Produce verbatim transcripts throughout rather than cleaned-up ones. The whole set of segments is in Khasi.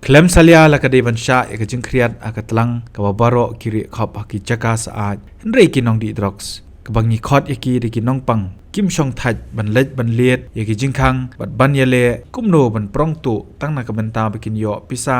Khlem salia la ka dei ban shah ïa ka jingkhriat ha ka tlang kaba baroh ki rieh khop ha ki jaka syaid, hynrei ki nongdih drugs kaba ngi khot ïa ki da ki nongpang kim shong thait ban leit ban lied ïa ki jingkhang bad ban ïaleh kumno ban prong tuh tang na ka bynta ba kin ïoh pisa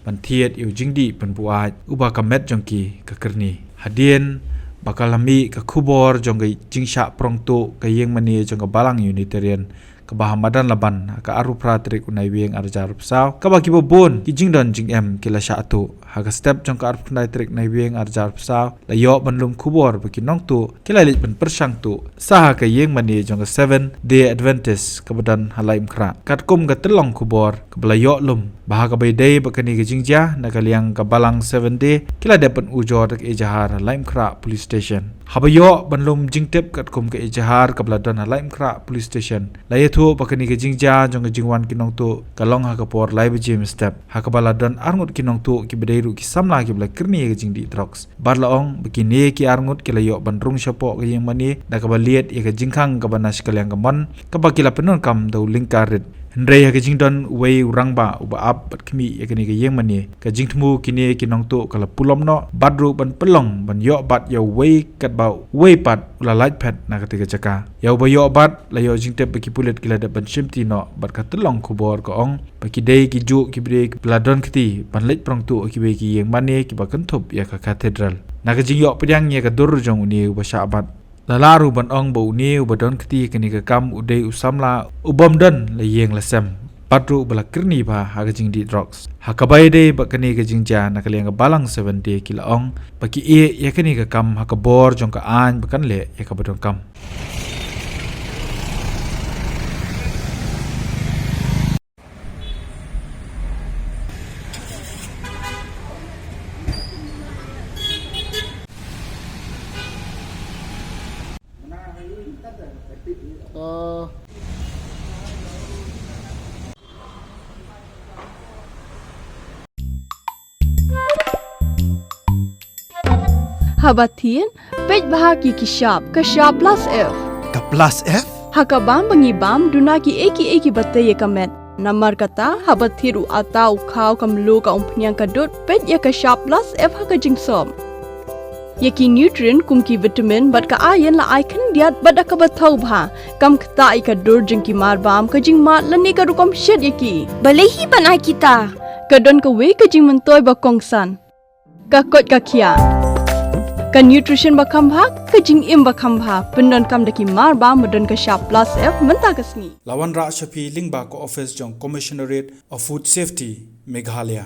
ban thied ïa u jingdih pynbuaid uba ka met jong ki ka kyrni. Hadien ba ka la mih ka khubor jong ka jingshah prong tuh ka ïing mane jong ka Balang Unitarian kaba ha madan Laban ha ka arphew phra tarik u Naiwieng arhajar arphew saw, kaba kiba bun ki jingdon jingem ki la shah tuh. Ha ka step jong ka arphew khyndai tarik Naiwieng arhajar arphew saw, la ïoh ban lum khubor ba ki nongtuh ki la leit ban pyrshang tuh sha ha ka ïing mane jong ka Seventh Day Adventist kaba don ha Laitumkhrah. Katkum ka tyllong khubor kaba la ïoh lum, ba ha kaba ïadei bad kane ka jingjia, na ka liang ka Balang Seventh Day ki la dep ban ujor da ka ejahar ha Laitumkhrah Police Station. Haba ïoh ban lum jingtip katkum ka ejahar kaba la don ha Laitumkhrah Police Station, la ïathuh ba kane ka jingjia jong ka jingwan ki nongtuh ka long ha ka por lai baje mynstep, ha kaba la don arngut ki nongtuh kiba dei ruh ki samla kiba la kyrni ïa ka jingdih drugs. Bad la ong ba kine ki arngut ki la ïoh ban rung shapoh ka ïing mane da kaba lied ïa ka jingkhang kaba na sha ka liang ka mon, kaba ki la pyndonkam da u lyngkar rit. Hynrei ha ka jingdon uwei u rangbah uba ap bad khmih ïa kane ka ïing mane, ka jingthmu kine ki nongtuh ka la pulom noh, bad ruh ban pynlong ban ïoh bat ïa uwei katba uwei pat u la lait phet na katei ka jaka. Ïa uba ïoh bat la ïoh jingtip ba ki pulit ki la dep ban shimti noh, bad ka tyllong khubor ka ong ba ki dei ki juh kiba dei kiba la don kti ban leit prong tuh ha kiwei ki ïing mane kiba kynthup ïa ka Cathedral. Na ka jingïoh pdiang ïa ka dur jong une uba shah bat, la lah ruh ban ong ba une uba don kti ha kane ka kam u dei u samla u bym don la ïing la sem, bad ruh uba la kyrni bha ha ka jingdih drugs. Ha kaba ïadei bad kane ka jingjia, na ka liang ka Balang Seventh Day ki la ong ba ki ïeh ïa kane ka kam ha ka bor jong ka aiñ ba kan leh ïa kaba donkam. Haba thied, peit bha ki ki shap, ka shap plus F. Ka plus F? Ha ka bam ba ngi bam, duna kiei kiei kiba tei ïa ka met. Namar kata, haba thied u atta u khaw, ka mluh, ka umphniang, ka dud, peit ïa ka shap plus F ha ka jingsop. Ïa ki nutrient kum ki vitamin bad ka iron la ai khyndiat bad da kaba thaw bha, kam ktah ïa ka dur jong ki marbam, ka jingmad lane ka rukom shet ïa ki. Balei hi ban ai kita? Ka don kawei ka jingmyntoi ba kongsan. Ka koit ka khiah. Ka nutrition ba kham bha, ka jingim ba kham bha, pyndonkam da ki marbam ba don ka shap plus F mynta ka sngi. La wanrah sha phi lyngba ka office jong Commissionerate of Food Safety, Meghalaya.